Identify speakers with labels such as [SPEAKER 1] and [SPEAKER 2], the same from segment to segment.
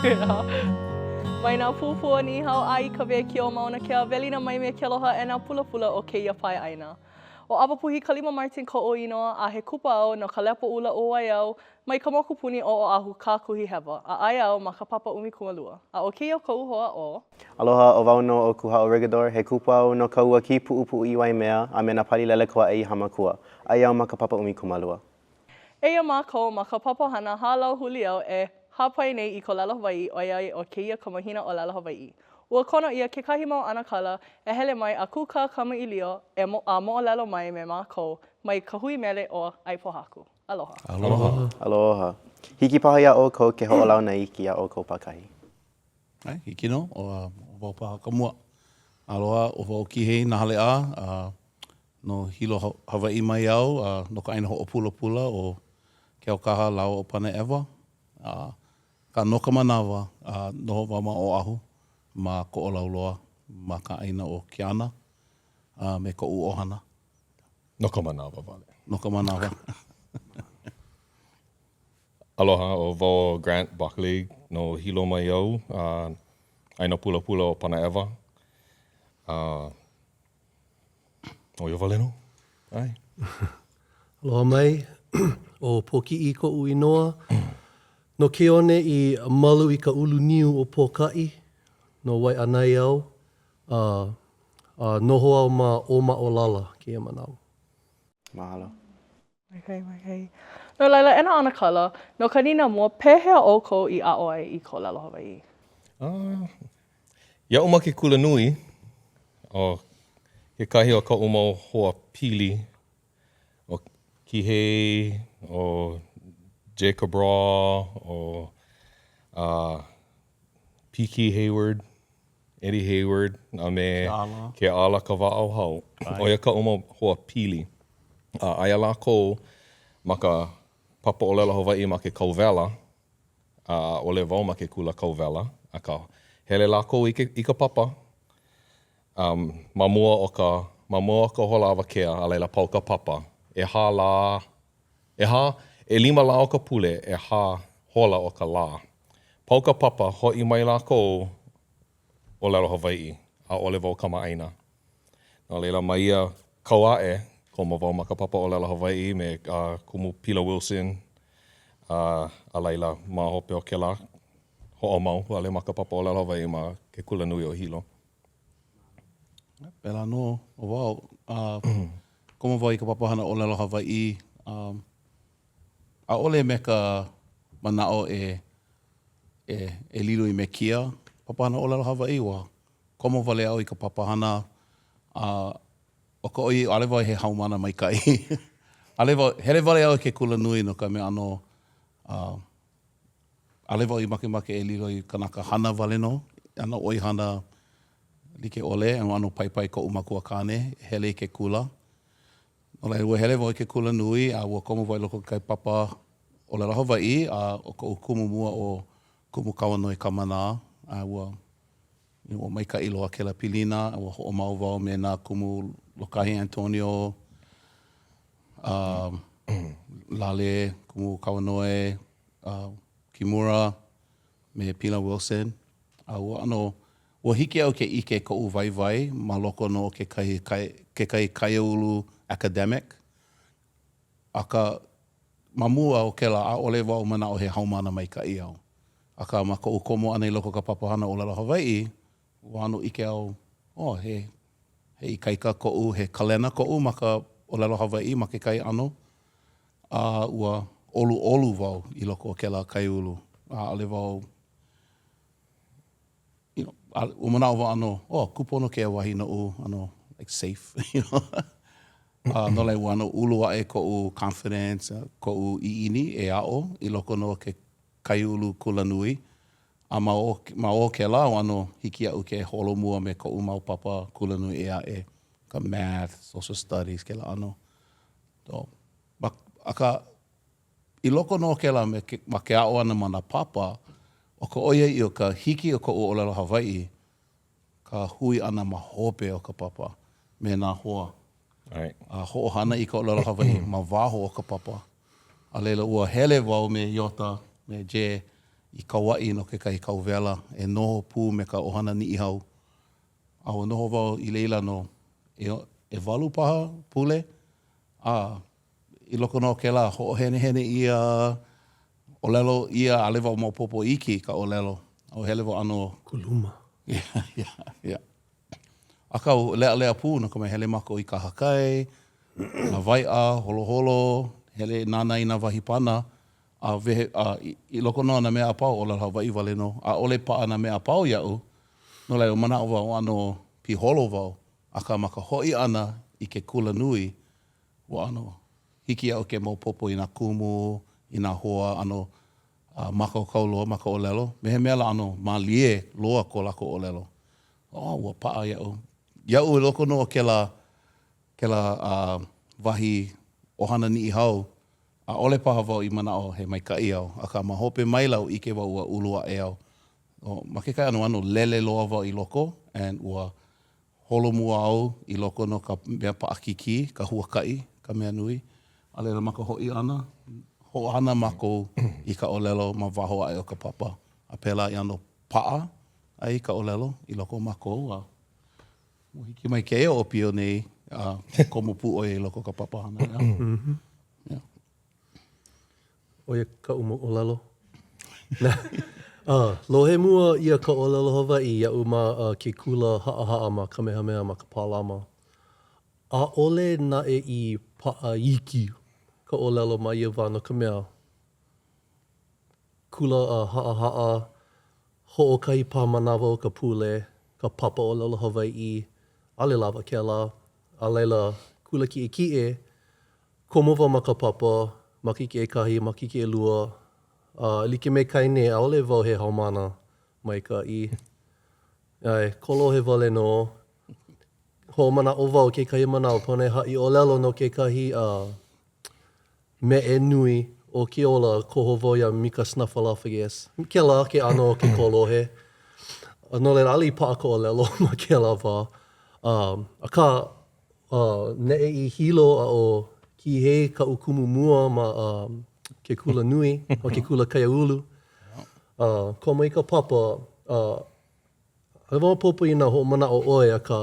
[SPEAKER 1] Mai nā pūpū o Niʻihau a i ka wēkiō o Mauna Kea, welina mai me ke aloha e nā pulapula o kēia pae ʻāina. ʻO ʻAwapuhi Kalima Martin koʻu inoa a he kupa au no ka lepo ʻula o Waiau mai ka mokupuni o Oʻahu Kākuhihewa a aia au ma ka papa 12. A ʻo kēia koʻu hoa ʻo.
[SPEAKER 2] Aloha, ʻo wau nō ʻo Kūhaʻo Rigodor, he kupa au no ka ua Kīpuʻupuʻu i Waimea a me nā pali lele koaʻe i Hāmākua. Aia au ma ka papa 12.
[SPEAKER 1] Eia mākou ma ka papahana Hālau Huliau e hāpai nei i ka ʻōlelo Hawaiʻi ʻoiai ʻo kēia ka mahina ʻōlelo Hawaiʻi. Ua kono ʻia kekahi mau ʻanakala e hele mai a kūkā kamaʻilio e a moʻolelo mai me mākou mai ka hui mele ʻo ʻAi Pōhaku. Aloha.
[SPEAKER 2] Aloha. Aloha. Hiki paha iā ʻoukou ke hoʻolauna iki iā ʻoukou pākahi.
[SPEAKER 3] ʻAe, hiki nō, ʻo wau paha ka mua. Aloha, ʻo wau Kihei Nahaleʻā, a no Hilo, Hawaiʻi mai au, a no ka ʻāina hoʻopulapula ʻo Keaukaha lāua ʻo Panaʻewa. A akā no ka manawa, a noho wau ma Oʻahu, ma Koʻolauloa, ma ka ʻāina ʻo Keana, a me koʻu ʻohana.
[SPEAKER 4] No ka manawa wale.
[SPEAKER 3] No ka manawa.
[SPEAKER 4] Aloha, ʻo wau ʻo Grant Buckley, no Hilo mai au, a ʻāina pulapula o Panaʻewa. A ʻo ia wale nō. ʻAe.
[SPEAKER 5] Aloha mai, ʻo Pōkiʻi koʻu inoa. No ke one i malu i ka ulu niu o Pōkaʻi, no Waiʻanae au, a, a noho au ma ʻŌmaʻolala kēia manawa.
[SPEAKER 2] Mahalo.
[SPEAKER 1] Maikaʻi, maikaʻi. No laila, e nā ʻanakala, no ka nīnau mua, pehea ʻoukou i aʻo ai i ka ʻōlelo Hawaiʻi?
[SPEAKER 4] Uh, iaʻu ma ke kulanui, ʻo kekahi o kaʻu mau hoa pili, ʻo Kihei, ʻo Jay Cabral, ʻo uh, Piki Hayward, Eddie Hayward, a me Keala Kawaʻauhau. ʻO ia kaʻu mau hoa pili. A aia lākou ma ka papa ʻōlelo Hawaiʻi ma ke kauwela, a ʻaʻole wau ma ke kula kauwela, akā hele lākou i ke i ka papa um, ma mua o ka ma mua o ka hola awakea, a laila pau ka papa. ʻEhā lā, ʻehā, ʻelima lā o ka pule, ʻehā hola o ka lā. Pau ka papa, hoʻi mai lākou ʻōlelo Hawaiʻi, ʻaʻole wau kamaʻāina. No laila, ma ia kau aʻe, komo wau ma ka papa ʻōlelo Hawaiʻi me Kumu Pila Wilson, a a laila, ma hope o kēlā, hoʻomau wale ma ka papa ʻōlelo Hawaiʻi ma ke kulanui o Hilo.
[SPEAKER 3] Pēlā nō ʻo wau. Komo wau i ka papahana ʻōlelo Hawaiʻi, ʻaʻole me ka manaʻo e e e lilo i mekia papahana ʻōlelo Hawaiʻi, ua komo wale au i ka papahana a ʻo ka ʻoiaʻiʻo, ʻaʻole wau he haumāna maikaʻi. ʻAʻole wau, hele wale au i ke kulanui no ka mea ʻano a ʻaʻole wau i makemake e lilo i kanaka hana wale nō, ʻano ʻoihana like ʻole, ʻano paipai koʻu makuakāne e hele i ke kula. No laila, ua hele wau i ke kula nui a ua komo wau i loko o kekahi papa ʻōlelo Hawaiʻi a ʻo koʻu kumu mua ʻo Kumu Kauanoe Kamanā a ua ua maikaʻi loa kēlā pilina a ua hoʻomau wau me nā kumu Lokahi Antonio, a Lale, Kumu Kauanoe, Kimura, me Pila Wilson, a ua ʻano, ua hiki iaʻu ke ʻike koʻu waiwai ma loko nō o kekahi, kekahi kaiāulu academic, akā, ma mua o kēlā, ʻaʻole wau manaʻo he haumāna maikaʻi au. Akā, ma koʻu komo ʻana i loko o ka papahana ʻōlelo Hawaiʻi, ua ʻano ʻike au, oh, he, he ikaika koʻu, he kalena koʻu ma ka ʻōlelo Hawaiʻi ma kekahi ʻano. A ua ʻoluʻolu wau i loko o kēlā kaiāulu, a ʻaʻole wau, you know, ua manaʻo wau ʻano, oh, kūpono kēia wahi noʻu, ʻano like safe, you know. A no laila, ua ʻano ulu aʻe koʻu confidence, koʻu ʻiʻini e aʻo i loko nō o ke kaiāulu kulanui. A ma o, ma o kēlā, ua ʻano hiki iaʻu ke holomua me koʻu mau papa kulanui ʻē aʻe, ka math, social studies, kēlā ʻano. So, ma, akā, i loko nō o kēlā me ke, ma ke aʻo ʻana ma nā papa, ʻo ka ʻoiaʻiʻo ka hiki o koʻu ʻōlelo Hawaiʻi, ka hui ʻana ma hope o ka papa me nā hoa.
[SPEAKER 4] Right.
[SPEAKER 3] A hoʻohana i ka ʻōlelo Hawaiʻi ma waho o ka papa. A laila, ua hele wau me Iota, me Jay. i Kauaʻi no kekahi kauwela e noho pū me ka ʻohana Niʻihau. A ua noho wau i laila no ʻewalu paha pule, a i loko nō o kēlā hoʻohenehene ʻia, ʻōlelo ʻia, ʻaʻole wau maopopo iki i ka ʻōlelo, a ua hele wau ʻano.
[SPEAKER 5] Kuluma.
[SPEAKER 3] Yeah, yeah, yeah. Akā, ua leʻaleʻa pū no ka mea hele mākou i kahakai, lawaiʻa, holoholo, hele nānā i nā wahi pana, a wehe, a i loko nō o nā mea a pau, ʻōlelo Hawaiʻi wale nō. ʻAʻole paʻa nā mea a pau iaʻu, no laila, manaʻo wau ʻano piholo wau, akā ma ka hoʻi ʻana i ke kula nui, ua ʻano hiki iaʻu ke maopopo i nā kumu, i nā hoa, ʻano mākaukau loa ma ka ʻōlelo, me he mea lā ʻano mālie loa ko lākou ʻōlelo. Oh, ua paʻa iaʻu. Iaʻu i loko nō o kēlā, kēlā wahi ʻohana Niʻihau, ʻaʻole paha wau i manaʻo he maikaʻi au, akā ma hope maila ua ʻike wau ua ulu aʻe au. Ma kekahi ʻano ʻano lele loa wau i loko and ua holomua au i loko no ka mea paʻakikī, ka huakaʻi, ka mea nui. A laila ma ka hoʻi ʻana, hoʻohana mākou i ka ʻōlelo ma waho aʻe o ka papa. A pēlā i ʻano paʻa ai ka ʻōlelo i loko o mākou a ua hiki mai kēia ʻōpio nei a komo pū ʻo ia i loko o ka papahana. Yeah.
[SPEAKER 5] ʻO ia kaʻu moʻolelo. Uh, lohe mua ʻia ka ʻōlelo Hawaiʻi iaʻu ma uh, ke kula haʻahaʻa ma Kamehameha ma Kapālama. ʻAʻole naʻe i paʻa iki ka ʻōlelo ma ia wā no ka mea, kula uh, haʻahaʻa, hoʻokahi paha manawa o ka pule, ka papa ʻōlelo Hawaiʻi, ʻaʻole lawa kēlā. A laila, kula kiʻekiʻe, komo wau ma ka papa, makahiki ʻekahi, makahiki ʻelua, a like me Kaine, ʻaʻole wau he haumāna maikaʻi. ʻAe, kolohe wale nō. Hoʻomanaʻo wau kekahi manawa pono e haʻi ʻōlelo no kekahi a meʻe nui o ke ola, koho wau iā Mika Snuffleupagus. Kēlā ke ʻano o ke kolohe. No laila, ʻaʻole i paʻa ka ʻōlelo ma kēlā wā. Akā, neʻe i Hilo a ʻo Kīhei kaʻu kumu mua ma ke kula nui, ma ke kula kaiāulu. Komo i ka papa, ʻaʻole wau maopopo inā hoʻomanaʻo ʻoe, akā,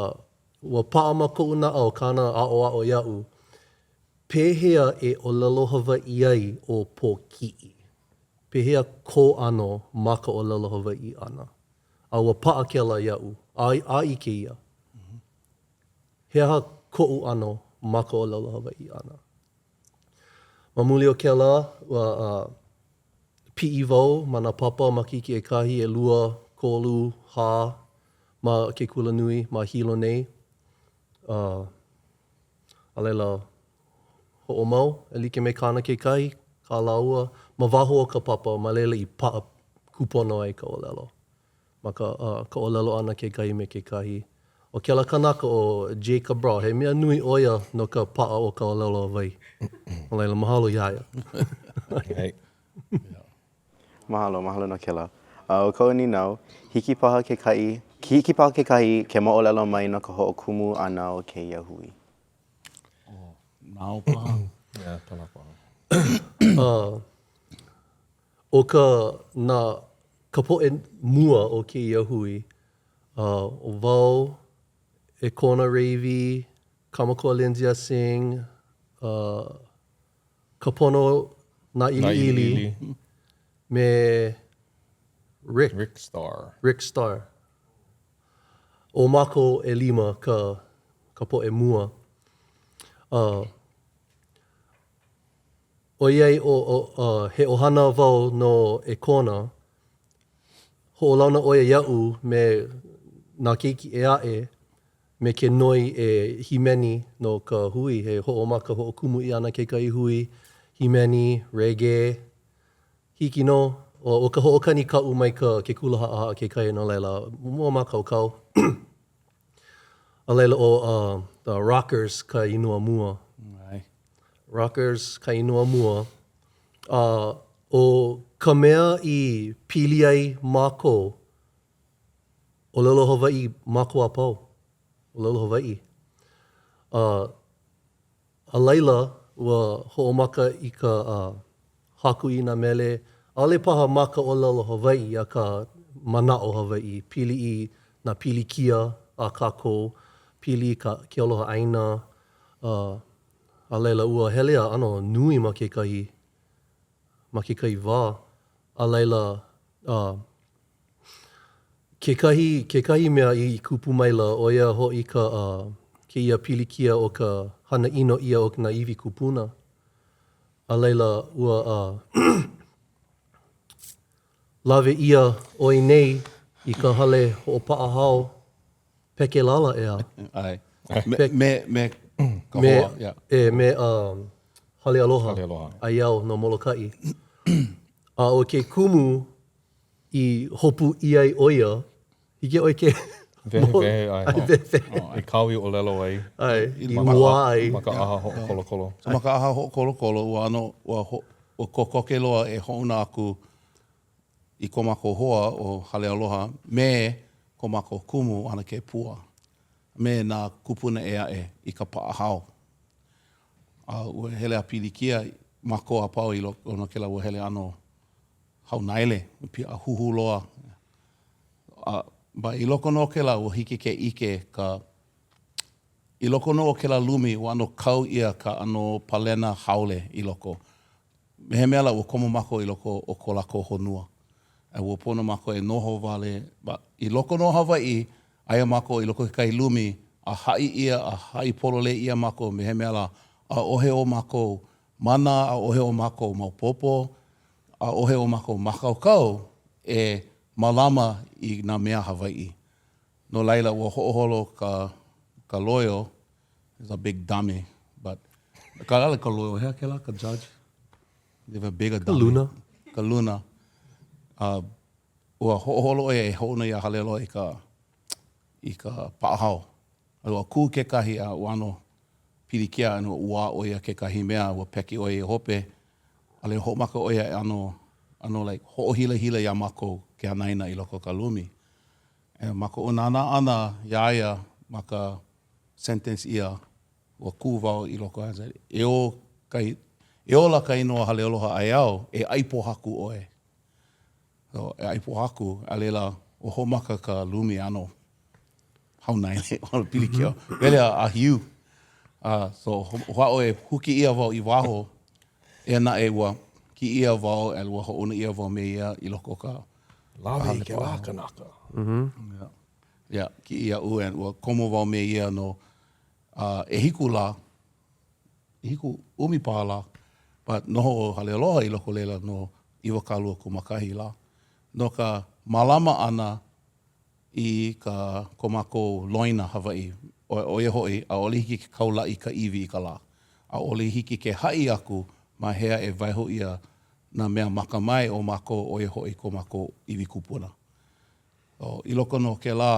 [SPEAKER 5] ua paʻa ma koʻu naʻau kāna aʻoaʻo iaʻu, pehea e ʻōlelo Hawaiʻi ai ʻo Pōkiʻi? Pehea kō ʻano ma ka ʻōlelo Hawaiʻi ʻana? A ua paʻa kēlā iaʻu, a, a i kēia. He aha koʻu ʻano ma ka ʻōlelo Hawaiʻi ʻana? Ma muli o kēlā, ua piʻi wau ma nā papa makahiki ʻekahi, ʻelua, kolu, hā ma ke kulanui ma Hilo nei. A laila, hoʻomau e like me kāna kekahi, kā lāua, ma waho o ka papa, ma laila i paʻa kūpono ai ka ʻōlelo. Ma ka, ka ʻōlelo ʻana kekahi me kekahi. ʻO kēlā kanaka ʻo Jay Cabral, he mea nui ʻo ia no ka paʻa o ka ʻōlelo Hawaiʻi. No laila, mahalo iā ia.
[SPEAKER 2] Mahalo, mahalo no kēlā. A ʻo koʻu nīnau, hiki paha kekahi, hiki paha kekahi ke moʻolelo mai no ka hoʻokumu ʻana o kēia hui?
[SPEAKER 3] ʻO Nao paha.
[SPEAKER 4] Yeah, pēlā paha.
[SPEAKER 5] ʻO ka, nā, ka poʻe mua o kēia hui, ʻo wau, Ekona Ravy, Kamakoa Lindsay-Ah Sing, Kapono Nāʻiliʻili, me Rick.
[SPEAKER 4] Rick Starr.
[SPEAKER 5] Rick Starr. ʻO mākou ʻelima ka, ka poʻe mua. Uh, ʻOiai ʻo, ʻo, he ʻohana wau no ʻEkona, hoʻolauna ʻo ia iaʻu me nā keiki ʻē aʻe me ke noi e hīmeni no ka hui, he hoʻomaka hoʻokumu ʻia ana kekahi hui hīmeni, reggae, hiki nō. ʻO ka hoʻokani kaʻu mai ka ke kula haʻahaʻa kekahi, no laila, ua mākaukau. A laila ʻo The Rockers ka inoa mua. Rockers ka inoa mua. A ʻo ka mea i pili ai mākou, ʻōlelo Hawaiʻi mākou a pau, ʻōlelo Hawaiʻi. A a laila, ua hoʻomaka i ka haku i nā mele. ʻaʻole paha ma ka ʻōlelo Hawaiʻi, akā manaʻo Hawaiʻi, pili i nā pilikia a kākou, pili i ka ke aloha ʻāina, a a laila ua hele a ʻano nui ma kekahi ma kekahi wā, a laila a kekahi kekahi mea i kupu maila ʻo ia hoʻi ka a kēia pilikia o ka hana ʻino ʻia o nā iwi kupuna. A laila ua a lawe ʻia ʻoe nei i ka hale hoʻopaʻahao pekelala, ʻeā?
[SPEAKER 3] ʻAe. Me, me, me ka hoa, yeah.
[SPEAKER 5] Me, me um, Hale Aloha, Hale Aloha. Aiau no Molokaʻi. A ʻo ke kumu i hopu ʻia ai ʻo ia, hiki ʻoe ke
[SPEAKER 4] Wehewehe, ʻae.
[SPEAKER 5] ʻAe, wehewehe.
[SPEAKER 4] I kāu i ʻōlelo ai.
[SPEAKER 5] ʻAe, i uā ai.
[SPEAKER 4] Ma ka ʻaha hoʻokolokolo.
[SPEAKER 3] So ma ka ʻaha hoʻokolokolo, ua ʻano, ua, ua kokoke loa e hoʻouna aku i ko mākou hoa ʻo Hale Aloha me ko mākou kumu ʻAnakē Pua, me nā kūpuna ʻē aʻe i ka paʻahao. A ua hele a pilikia mākou a pau i loko o kēlā ua hele ʻano haunaele, a huhū loa. A but i loko nō o kēlā, ua hiki ke ʻike ka, i loko nō o kēlā lumi, ua ʻano kau ʻia ka ʻano palena haole i loko. Me he mea lā, ua komo mākou i loko o ko lākou honua. A ua pono mākou e noho wale, but i loko nō o Hawaiʻi, aia mākou i loko o kekahi lumi a haʻi ʻia a haʻi pololei ʻia mākou me he mea lā, ʻaʻohe o mākou mana, ʻaʻohe o mākou maopopo, ʻaʻohe o mākou mākaukau e mālama i nā mea Hawaiʻi. No laila, ua hoʻoholo ka, ka loio, he's a big dummy, but, ka ʻaʻole ka loio, he aha kēlā, ka judge? They have a bigger dummy.
[SPEAKER 5] Ka luna.
[SPEAKER 3] Ka luna. Uh, ua hoʻoholo ʻo ia e hoʻouna iā Halealoha i ka, i ka paʻahao. A ua kū kekahi a ua ʻano pilikia a ua ʻuā ʻo ia kekahi mea, ua peki ʻo ia i hope, a laila hoʻomaka ʻo ia e ʻano, ʻano like hoʻohilahila iā mākou ke anaina i loko o ka lumi. E ma koʻu nānā ʻana iā ia ma ka sentence ʻia, ua kū wau i loko I said, e ō ka, e ola ka inoa Halealoha Aiau, e ʻai pōhaku ʻoe. So, e ʻai pōhaku, a laila, ua hoʻomaka ka lumi ʻano haunaele, ʻano pilikia, wele a ʻāhiu. Uh, so, hoʻāʻo e huki ʻia wau i waho, eia naʻe ua kiʻi ʻia wau, a ua hoʻouna ʻia wau me ia i loko o ka
[SPEAKER 4] Lawe i kēlā kanaka.
[SPEAKER 3] Yeah. Yeah, kiʻi iaʻu and ua komo wau me ia no uh, ʻehiku lā, ʻehiku, ʻumi paha lā, but noho ʻo Halealoha i loko o laila no 21 lā. No ka mālama ʻana i ka ko mākou loina Hawaiʻi, ʻo ia hoʻi, ʻaʻole hiki ke kaulaʻi ka iwi i ka lā. ʻAʻole hiki ke haʻi aku ma hea e waiho ʻia nā mea makamae o mākou, ʻo ia hoʻi ko mākou iwi kupuna. So, i loko nō o kēlā,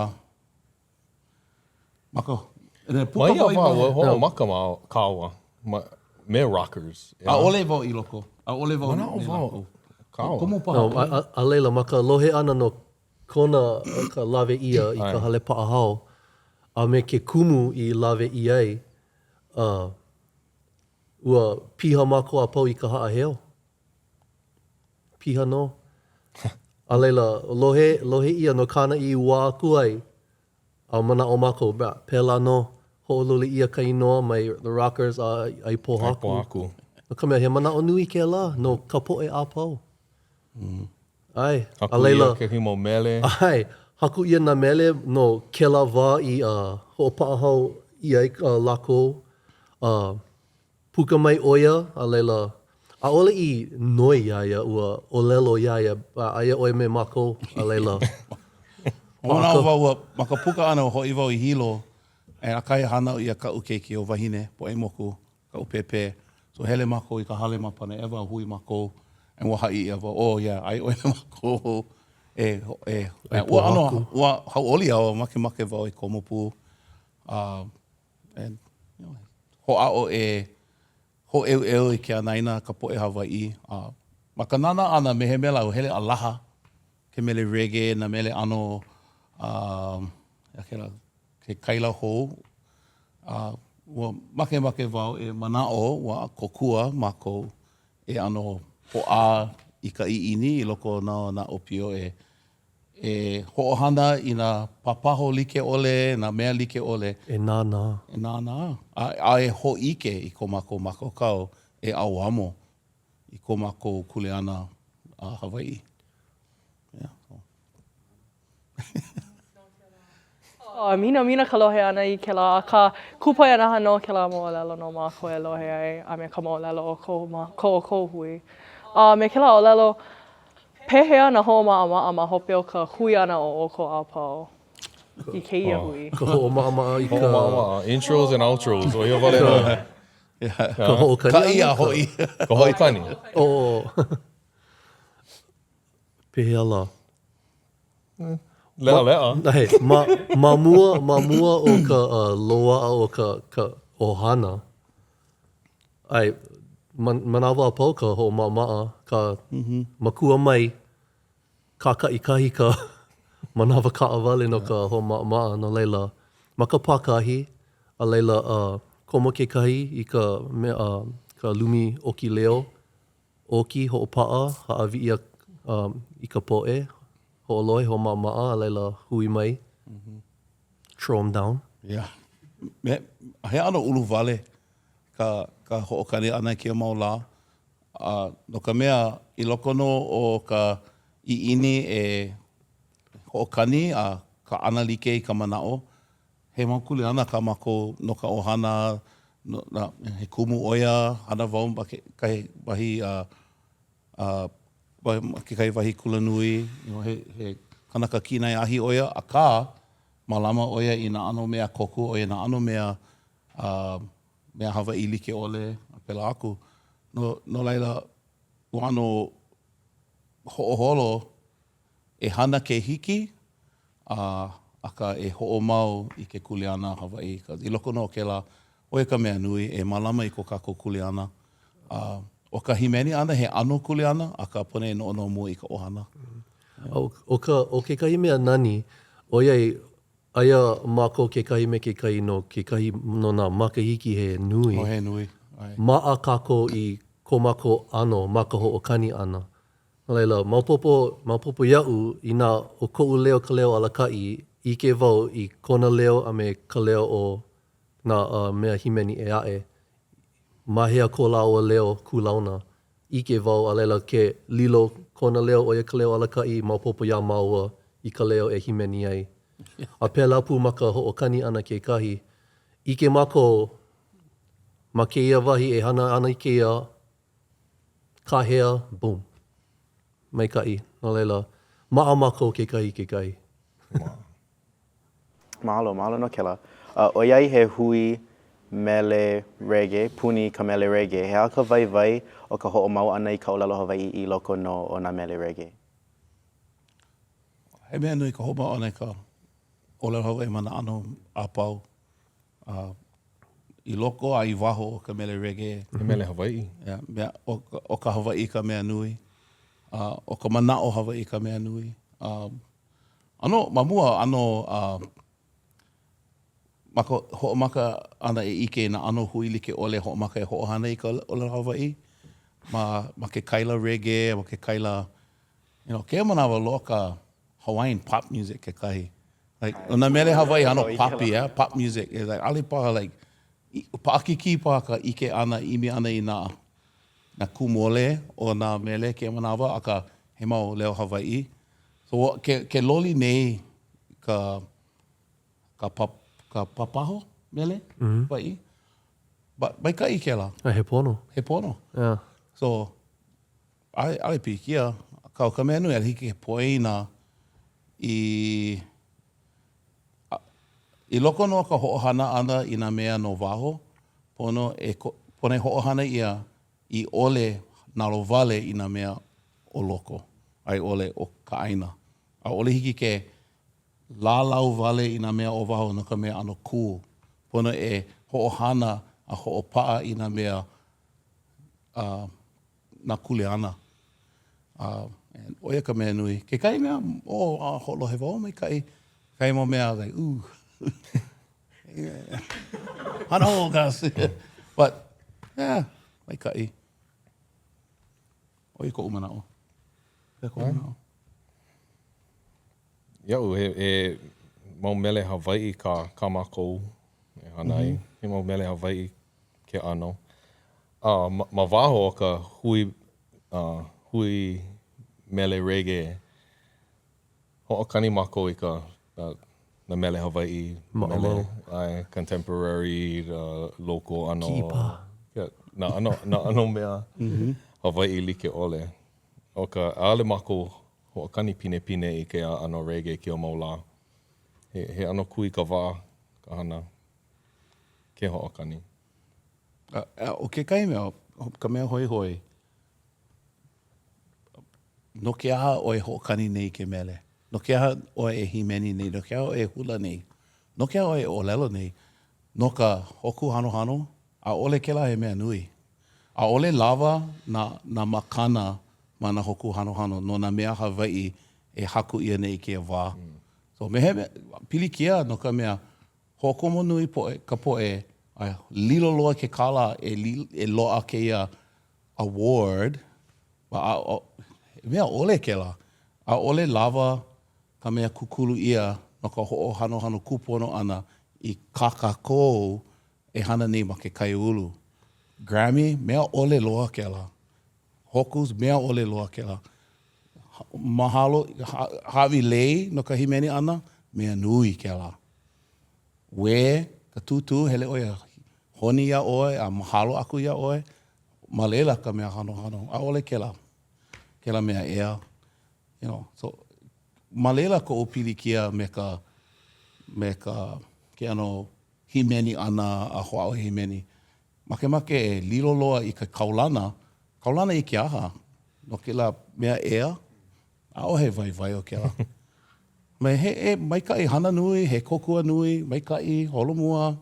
[SPEAKER 3] ma ka,
[SPEAKER 4] Ma ia wā, ua hoʻomaka ma kāua ma, me Rockers.
[SPEAKER 3] ʻAʻole wau i loko. ʻAʻole wau
[SPEAKER 4] Manaʻo wau, kāua.
[SPEAKER 3] Komo paha.
[SPEAKER 5] No, a, a laila, ma ka lohe ʻana no kona ka lawe ʻia i ka hale paʻahao, a me ke kumu i lawe ʻia ai, uh, Ua piha mākou a pau i ka haʻaheo. Piha nō. A laila, lohe, lohe ʻia no kāna i uā aku ai, a manaʻo mākou, pēlā nō, hoʻololi ʻia ka inoa mai The Rockers a ʻAi Pōhaku.
[SPEAKER 4] ʻAi Pōhaku.
[SPEAKER 5] No ka mea, he manaʻo nui kēlā no ka poʻe a pau. ʻAe.
[SPEAKER 4] Haku ʻia kekahi mau mele.
[SPEAKER 5] ʻAe. Haku ʻia nā mele no kēlā wā i hoʻopaʻahao ʻia ai lākou. A puka mai ʻo ia, a laila, ʻaʻole i noi iā ia, ua ʻōlelo iā ia, aia ʻoe me mākou, a laila,
[SPEAKER 3] Manaʻo wau ua, ma ka puka ʻana ua hoʻi wau i Hilo, ʻakahi a hānau ʻia kaʻu keiki ʻo Wahine, Poʻoimoku, kaʻu pēpē. So hele mākou i ka hale ma Panaʻewa a hui mākou, and ua haʻi ʻia wau, oh yeah, aia ʻoe me mākou. E, e, e, ua ʻano, ua hauʻoli au, makemake wau e komo pū. Uh, and, you know, hoʻāʻo e hōʻeuʻeu i ke anaina ka poʻe Hawaiʻi. Uh, ma ka nānā ʻana me he mea lā, ua hele a laha ke mele reggae, nā mele ʻano, uh, ke kaila hou, a ua makemake wau e manaʻo ua kōkua mākou e ʻano hoʻā. i ka ʻiʻini i loko nō o nā ʻōpio e e hoʻohana i nā pāpaho like ʻole, nā mea like ʻole.
[SPEAKER 5] E nānā.
[SPEAKER 3] E nānā. A, a e hōʻike i ko mākou mākaukau e ʻauamo i ko mākou kuleana a Hawaiʻi. Yeah, so.
[SPEAKER 1] Oh, minamina ka lohe ʻana i kēlā, akā, kupaianaha nō kēlā moʻolelo no mākou e lohe ai a me ka moʻolelo o ko, ko ʻoukou hui. A me kēlā ʻōlelo, pehea nā hoʻomaʻamaʻa ma hope o ka hui ʻana o ʻoukou a pau i kēia
[SPEAKER 4] Oh.
[SPEAKER 1] hui?
[SPEAKER 5] Ka hoʻomaʻamaʻa i ka...
[SPEAKER 4] Hoʻomaʻamaʻa, intros and outros, ʻo ia wale nō.
[SPEAKER 5] Ka hoʻokani
[SPEAKER 3] Ka ia
[SPEAKER 5] ʻana?
[SPEAKER 3] hoʻi.
[SPEAKER 4] Ka hoʻokani.
[SPEAKER 5] Oh. Pehea lā?
[SPEAKER 4] Leʻaleʻa.
[SPEAKER 5] Hey, ma, ma mua, ma mua o ka uh, loaʻa o ka, ka ʻohana, ʻae, man, manawa a pau ka hoʻomaʻamaʻa, ka mm -hmm. makua mai, kākaʻikahi ka manawa kaʻawale no ka hoʻomaʻamaʻa, no laila, ma ka pākahi, a laila, uh, komo kekahi i ka mea, uh, ka lumi ʻoki leo, ʻoki, hoʻopaʻa, hāʻawi ʻia i ka poʻe, hoʻolohe, hoʻomaʻamaʻa, a laila hui mai, throw 'em down.
[SPEAKER 3] Yeah. Me, he ʻano uluwale ka, ka hoʻokani ʻana i kēia mau lā. A no ka mea, i loko nō o ka ʻiʻini e hoʻokani a kaʻana like i ka manaʻo, He mau kuleana kā mākou no ka ʻohana, no nā, he kumu ʻo ia, hana wau ma kekahi wahi a, a, ma kekahi wahi kulanui, you know, he, he kanaka kinai ahi ʻo ia, akā, mālama ʻo ia i nā ʻano mea kōkua ʻo ia nā ʻano mea, a, mea Hawaiʻi like ʻole, a pēlā aku. No, no laila, ua ʻano hoʻoholo e hana ke hiki, a, akā e hoʻomau i ke kuleana Hawaiʻi. I loko nō o kēlā, ʻo ia ka mea nui, e mālama i ko kākou kuleana. A ʻo ka hīmeni ʻana, he ʻano kuleana, akā pono e noʻonoʻo mua i ka ʻohana.
[SPEAKER 5] ʻO ka, ʻo kekahi mea nani, ʻoiai, aia mākou kekahi me kekahi no kekahi, no nā makahiki he nui.
[SPEAKER 3] Oh, he nui. ʻAe.
[SPEAKER 5] Maʻa kākou i ko mākou ʻano ma ka hoʻokani ʻana. No laila, maopopo, maopopo iaʻu, inā ʻo koʻu leo ka leo alakaʻi, ʻike wau i kona leo a me ka leo o nā mea hīmeni ʻē aʻe. Ma hea ko lāua leo kūlauna? ʻIke wau, a laila ke lilo kona leo ʻo ia ka leo alakaʻi, maopopo iā māua i ka leo e hīmeni ai. A pēlā pū ma ka hoʻokani ʻana kekahi. ʻIke mākou ma kēia wahi e hana ana i kēia Kāhea, boom. Maikaʻi. No laila, maʻa mākou kekahi i kekahi.
[SPEAKER 2] Mahalo, mahalo no kēlā. Uh, ʻoiai he hui mele reggae, puni ka mele reggae, he aha ka waiwai o ka hoʻomau ʻana i ka ʻōlelo Hawaiʻi i loko nō o nā mele reggae?
[SPEAKER 3] He mea nui ka hoʻomau ʻana i ka ʻōlelo Hawaiʻi ma nā ʻano a pau. A i loko a i waho o ka mele reggae.
[SPEAKER 4] He mele Hawaiʻi.
[SPEAKER 3] Yeah, mea, ʻo, ʻo ka Hawaiʻi ka mea nui. A ʻo ka manaʻo Hawaiʻi ka mea nui. A ʻano, ma mua, ʻano, a ma ka hoʻomaka ʻana e ʻike i nā ʻano hui like ʻole, hoʻomaka e hoʻohana i ka ʻōlelo Hawaiʻi ma, ma ke kaila reggae, ma ke kaila, you know, kēia manawa loa ka Hawaiian pop music kekahi. Like, ʻo nā mele Hawaiʻi ʻano poppy, yeah, pop music. It's like, ʻaʻole paha like, paʻakikī paha ka ʻike ʻana, ʻimi ʻana i nā, nā kūmole o nā mele kēia manawa, akā, he mau leo Hawaiʻi. So, ke, ke loli nei ka, ka, pap, ka papaho mele mm -hmm. Hawaiʻi. But maikaʻi kēlā.
[SPEAKER 5] A he pono.
[SPEAKER 3] He pono.
[SPEAKER 5] Yeah.
[SPEAKER 3] So, ʻaʻole, ʻaʻole pilikia. Akā, ʻo ka mea nui, ʻaʻole hiki ke poina i, i loko nō o ka hoʻohana ʻana i nā mea no waho, pono e, pono e hoʻohana ʻia i ʻole nalowale i nā mea o loko a i ʻole o ka ʻāina. ʻAʻole hiki ke lālau wale i nā mea o waho no ka mea ʻano cool. Pono e hoʻohana a hoʻopaʻa i nā mea a nā kuleana. A ʻo ia ka mea nui. Kekahi mea, oh, a hoʻolohe wau maikaʻi. Kekahi mau mea, like, ooh. Hana hou, guys. But, yeah, maikaʻi. ʻO ia koʻu manaʻo.
[SPEAKER 4] Iaʻu, he, he mau mele Hawaiʻi kā, kā mākou e hana ai. He mau mele Hawaiʻi ke ʻano. A ma, ma waho o ka hui, uh, hui mele reggae, hoʻokani mākou i ka, nā, nā mele Hawaiʻi, mele, ʻae, contemporary, uh, local ʻano.
[SPEAKER 5] Kiʻi paha.
[SPEAKER 4] Yeah, nā ʻano, nā ʻano mea Hawaiʻi like ʻole. ʻO ka, ʻaʻole mākou hoʻokani pinepine i kēia ʻano reggae kēia mau lā. He, he ʻano kūikawā ka hana ke hoʻokani.
[SPEAKER 3] A, a ʻo kekahi mea, ka mea hoihoi, no ke aha ʻoe hoʻokani nei i ke mele? No ke aha ʻoe e hīmeni nei? No ke aha ʻoe e hula nei? No ke aha ʻoe e ʻōlelo nei? No ka Hōkū Hanohano, ʻaʻole kēlā he mea nui. ʻAʻole lawa nā, nā makana ma nā Hōkū Hanohano no nā mea Hawaiʻi e haku ʻia nei i kēia wā. So, me he mea, pilikia no ka mea, hoʻokomo nui poʻe, ka poʻe, a lilo loa ke kālā e, e loaʻa kēia award, a, a, he mea ʻole kēlā. ʻAʻole lawa ka mea kūkulu ʻia no ka hoʻohanohano kūpono ʻana i kā kākou e hana nei ma ke kaiāulu. Grammy, mea ʻole loa kēlā. Hōkūs, mea ʻole loa kēlā. Mahalo, hāʻawi lei no ka hīmeni ʻana, mea nui kēlā. Uē ka tūtū, hele ʻoe a honi iā ʻoe a mahalo aku iā ʻoe, ma laila ka mea hanohano. ʻAʻole kēlā, kēlā mea ʻea. You know, so, ma laila koʻu pilikia me ka, me ka, ke ʻano hīmeni ʻana a hoʻāʻo hīmeni. Makemake e lilo loa i ke kaulana, kaulana i ke aha? No kēlā mea ʻea? ʻAʻohe waiwai o kēlā. Me he, he maikaʻi, hana nui, he kōkua nui, maikaʻi, holomua,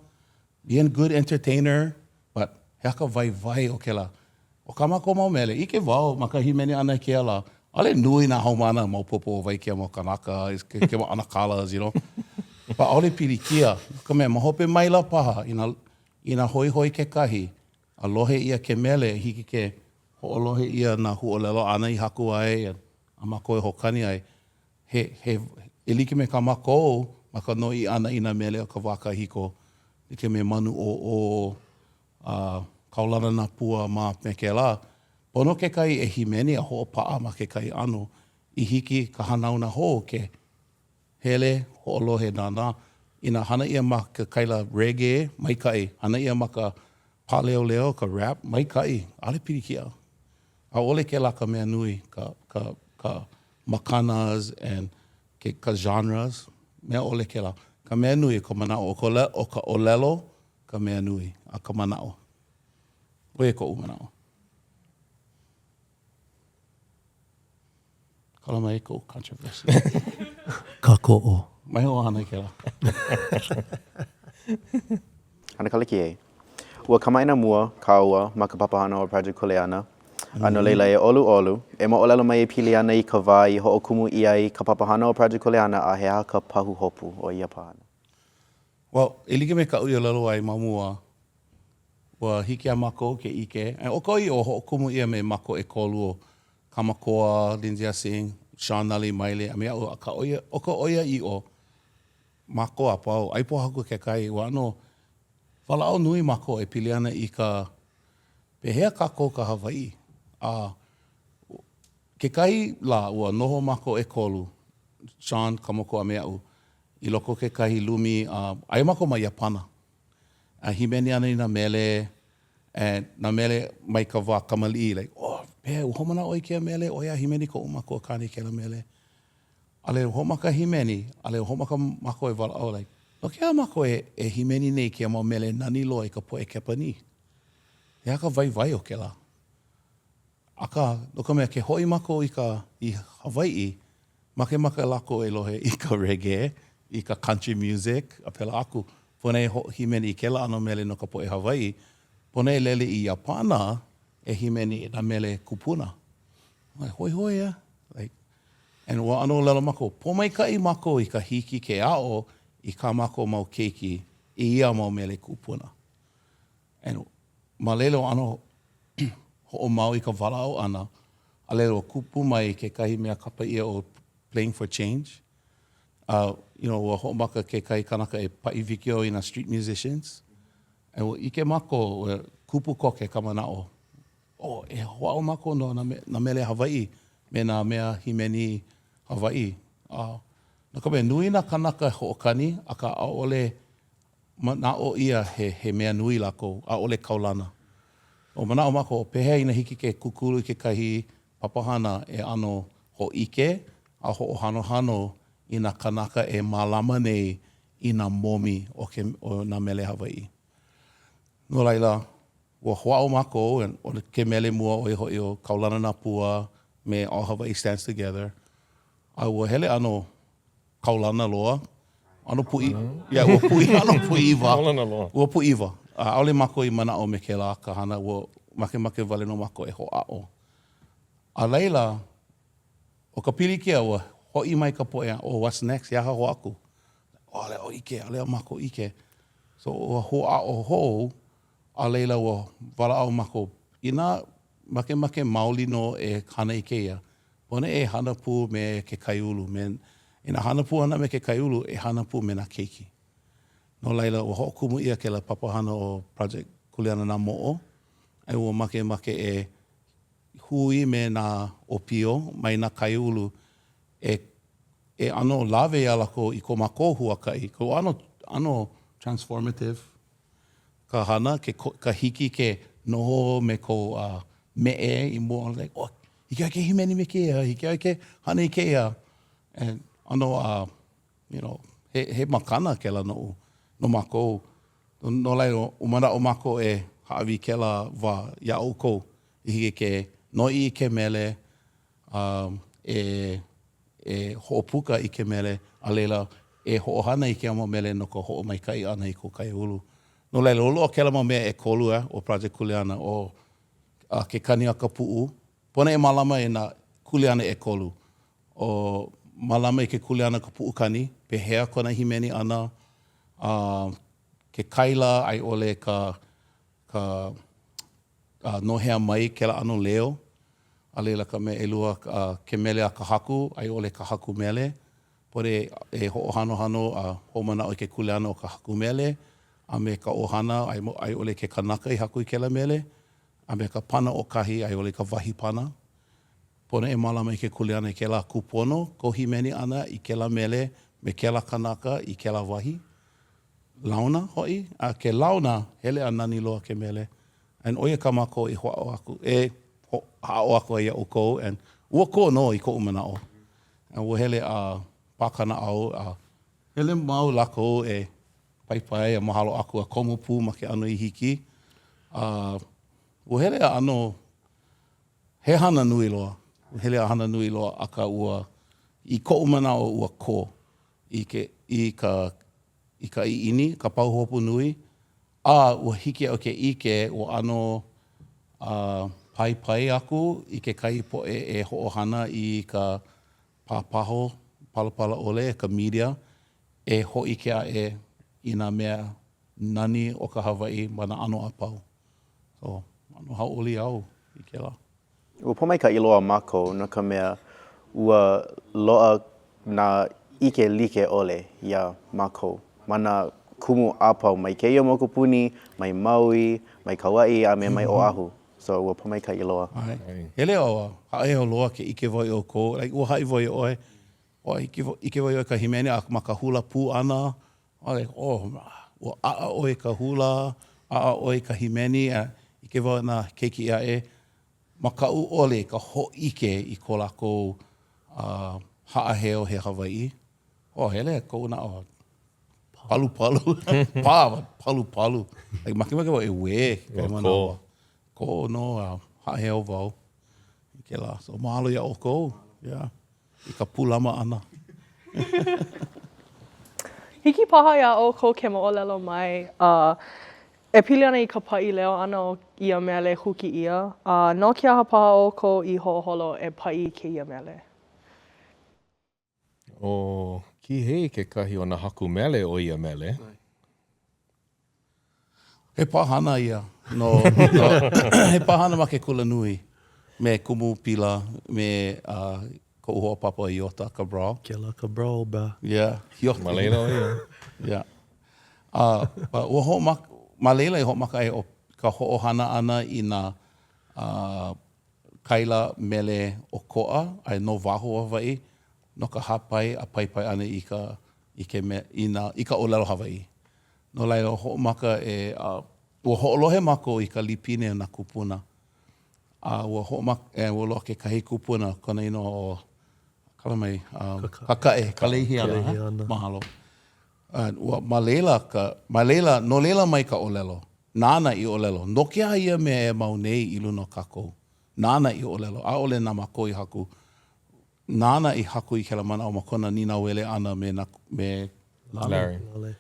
[SPEAKER 3] being good entertainer, but he aha ka waiwai o kēlā? ʻO kā mākou mau mele, ʻike wau ma ka hīmeni ʻana i kēia lā, ʻaʻole nui nā haumāna maopopo ʻo wai kēia mau kanaka, kēia mau ʻanakalas, you know. But ʻaʻole pilikia, no ka mea, ma hope maila paha, inā, inā hoihoi kekahi, a lohe ʻia ke mele, hiki ke hoʻolohe ʻia nā huaʻōlelo āna i haku ai a mākou e hoʻokani ai, he, he, e like me kā mākou ma ka noiʻi ʻana i nā mele o ka wā kahiko, like me Manu ʻŌʻō, a kaulana nā pua ma me kēlā, pono kekahi e hīmeni a hoʻopaʻa ma kekahi ʻano i hiki ka hanauna hou ke hele hoʻolohe nānā. Inā hana ʻia ma ke kaila reggae, maikaʻi. Hana ʻia ma ka pāleoleo, ka rap, maikaʻi. ʻAʻole pilikia. ʻAʻole kēlā ka mea nui, ka, ka, ka makanas and ke, ka genres, mea ʻole kēlā. Ka mea nui, ka manaʻo, ʻo ka ʻōlelo ka mea nui a ka manaʻo. ʻO ia koʻu manaʻo. Kala mai koʻu controversy.
[SPEAKER 5] Kākoʻo.
[SPEAKER 3] Mai hoʻohana i kēlā.
[SPEAKER 2] ʻAnakala Kihei. Ua kamaʻāina mua kāua ma ka papahana o Project Kuleana, a no laila e ʻoluʻolu, e moʻolelo mai e pili ana i ka wā i hoʻokumu ʻia ai ka papahana o Project Kuleana a he aha ka pahuhopu o ia pāhana.
[SPEAKER 3] Well, e like me kaʻu i ʻōlelo ai ma mua, ua hiki iā mākou ke ʻike, and ʻo ka ʻoiaʻiʻo, hoʻokumu ʻia me mākou ʻekolu ʻo Kamakoa, Lindsay Ah-Sing, Sean Nalei Maile, a me aʻu, akā ʻo ia, ʻo ka ʻoiaʻiʻo, mākou a pau, ʻai pōhaku kekahi, ua ʻano walaʻau nui mākou e pili ana i ka, pehea kākou ka Hawaiʻi, a kekahi lā, ua noho mākou ʻekolu, Sean, Kamakoa a me aʻu, I loko o kekahi lumi, a aia mākou ma Iāpana, a hīmeni ana i nā mele, and nā mele mai ka wā kamaliʻi, like, oh, pehea, ua hoʻomanaʻo ʻoe i kēia mele? ʻO ia, hīmeni koʻu makuakāne i kēlā mele. A laila, hoʻomaka hīmeni, a laila, hoʻomaka mākou e walaʻau, like, no ke aha mākou e, e hīmeni nei i kēia mau mele nani loa i ka poʻe Kepanī? He aha ka waiwai o kēlā? Akā, no ka mea, ke hoʻi mākou i ka, i Hawaiʻi, makemake lākou e lohe i ka reggae, i ka country music, a pēlā aku. Pono e hīmeni i kēlā ʻano mele no ka poʻe Hawaiʻi. Pono e lele i Iāpana e hīmeni i nā mele kupuna. Like, hoihoi, yeah? Like, and ua ʻano ʻōlelo mākou, pōmaikaʻi mākou i ka hiki ke aʻo i kā mākou mau keiki i ia mau mele kupuna. And ma laila ua ʻano hoʻomau i ka walaʻau ʻana. A laila ua kupu mai kekahi mea kapa ʻia ʻo Playing for Change. A you know, ua hoʻomaka kekahi kanaka e paʻi wikiō i nā street musicians. And ua ʻike mākou, ua kupu koke ka manaʻo, oh, e hoʻāʻo mākou no nā mele Hawaiʻi me nā mea hīmeni Hawaiʻi. A no ka mea, nui nā kanaka hoʻokani, akā ʻaʻole manaʻo ʻia he, he mea nui lākou, ʻaʻole kaulana. Ua manaʻo mākou, pehea inā hiki ke kūkulu i kekahi papahana e ʻano hōʻike a hoʻohanohano i nā kānaka e mālama nei i nā momi o ke, o nā mele Hawaiʻi. No laila, ua hoʻāʻo mākou, ʻo ke mele mua ʻo ia hoʻi ʻo Kaulana Nā Pua me All Hawaii Stands Together, a ua hele ʻano kaulana loa, ʻano pūʻi, yeah, ua pūʻi, ʻano pūʻiwa.
[SPEAKER 4] Kaulana loa.
[SPEAKER 3] Ua pūʻiwa. A ʻaʻole mākou i manaʻo me kēlā ka hana, ua makemake wale nō mākou e hoʻāʻo. A laila, ʻo ka pilikia, ua hoʻi mai ka poʻe, oh, what's next, he aha hou aku? ʻAʻole au ʻike, ʻaʻole mākou ʻike. So, ua hoʻāʻo hou, a laila ua walaʻau mākou, inā makemake maoli nō e hana i kēia, pono e hana pū me ke kaiāulu, me, inā hana pū ana me ke kaiāulu, e hana pū me nā keiki. No laila, ua hoʻokumu ʻia kēlā papahana ʻo Project Kuleana Nā Moʻo, a ua makemake e hui me nā ʻōpio mai nā kaiāulu e e ʻano lawe iā lākou i ko mākou huakaʻi, ko ʻano, ʻano transformative ka hana, ke, ka hiki ke noho me kou uh, meʻe i mua, like, oh, hiki au ke hīmeni me kēia, hiki au ke hana i kēia. And ʻano, uh, you know, he, he makana kēlā noʻu, no mākou. No, no laila, ua manaʻo mākou e hāʻawi i kēlā wā iā ʻoukou i hiki ke noiʻi i ke mele, a e, e hoʻopuka i ke mele, a laila, e hoʻohana i kēia mau mele no ka hoʻomaikaʻi ʻana i kou kaiāulu. No laila, ua loaʻa kēlā mau mea ʻekolu, eh, ʻo Project Kuleana, ʻo a ke kani a ka puʻu. Pono e mālama i nā kuleana ʻekolu. ʻO mālama i ke kuleana ka puʻukani, pehea kona hīmeni ʻana, a ke kaila a i ʻole ka, ka, a no hea mai kēlā ʻano leo, a laila ka mea ʻelua, ke mele a ka haku, a i ʻole ka haku mele, pono e hoʻohanohano a hoʻomanaʻo i ke kuleana o ka haku mele, a me ka ʻohana a i ʻole ke kanaka i haku i kēlā mele, a me ka pana o kahi a i ʻole ka wahi pana. Pono e mālama i ke kuleana i kēlā kūpono kou hīmeni ʻana i kēlā mele me kēlā kanaka i kēlā wahi. Launa hoʻi, a ke launa, hele a nani loa ke mele. And ʻo ia kā mākou i hoʻāʻo aku, e hoʻāʻo aku ai iā ʻoukou, and ua kō nō i koʻu manaʻo. And ua hele a pā ka naʻau, a hele mau lākou e paipai a mahalo aku a komo pū ma ke ʻano i hiki. A ua hele a ʻano, he hana nui loa, ua hele a hana nui loa, akā ua, i koʻu manaʻo, ua kō i ke, i ka, i ka ʻiʻini, ka pahuhopu nui, a ua hiki iaʻu ke ʻike ua ʻano a paipai aku i kekahi poʻe e hoʻohana i ka pāpaho palapala ʻole, ka media, e hōʻike aʻe i nā mea nani o ka Hawaiʻi ma nā ʻano a pau. So, ʻano hauʻoli au i kēlā.
[SPEAKER 2] Ua pōmaikaʻi loa mākou no ka mea ua loaʻa nā ʻike like ʻole iā mākou ma nā kumu a pau mai kēia mokupuni, mai Maui, mai Kauaʻi a me mai Oʻahu. So ua pōmaikaʻi loa.
[SPEAKER 3] ʻAe. Hele a haʻaheo loa ke ʻike wau i ʻoukou. Like, ua haʻi wau iā ʻoe, ua ʻike wau iā ʻoe ka hīmeni a ma ka hula pū ʻana, like, oh, ua ʻaʻa ʻoe i ka hula, ʻaʻa ʻoe i ka hīmeni, a ʻike wau i nā keiki ʻē aʻe, makaʻu ʻole i ka hōʻike i ko lākou uh, haʻaheo he Hawaiʻi. Oh, hele koʻu naʻau palupalu, pā, palupalu. Like, makemake wau e uē kekahi manawa. Kō nō a haʻaheo wau i kēlā. So, mahalo iā ʻoukou. Yeah. I ka pūlama ʻana.
[SPEAKER 1] Hiki paha iā ʻoukou ke moʻolelo mai uh, e pili ana i ka paʻi leo ʻana o ia mele huki ʻia, a no ke aha paha ʻoukou i hoʻoholo e paʻi i kēia mele?
[SPEAKER 4] ʻO Kihei kekahi o nā haku mele o ia mele.
[SPEAKER 3] He pāhana ia no, no he pāhana ma ke kulanui. Me Kumu Pila, me uh, koʻu hoa papa Iota Cabral.
[SPEAKER 5] Kela Cabral, ba.
[SPEAKER 3] Yeah, Iota.
[SPEAKER 4] Ma laila ʻo ia.
[SPEAKER 3] Yeah. Uh, but ua hoʻomaka, ma laila i hoʻomaka ai ʻo ka hoʻohana ʻana i nā uh, kaila mele ʻokoʻa a no waho o Hawaiʻi no ka hāpai a paipai ʻana i ka i ke me, i nā, i ka ʻōlelo Hawaiʻi. No laila, hoʻomaka e, uh, ua hoʻolohe mākou i ka lipine o nā kūpuna. A ua hoʻomaka, e, ua loaʻa kekahi kupuna, kona inoa ʻo, kala mai, um, Kakaʻe, Kaleiheana,
[SPEAKER 5] Kaleiheana.
[SPEAKER 3] Mahalo. Uh, ua, ma laila ka, ma laila, no laila mai ka ʻōlelo. Nāna i ʻōlelo, no ke aha ia mea e mau nei i luna o kākou? Nāna i ʻōlelo, ʻaʻole na mākou i haku. Nāna i haku i kēlā manaʻo ma kona nīnauele ʻana me nā, me
[SPEAKER 4] Lale. Larry.
[SPEAKER 5] Lale.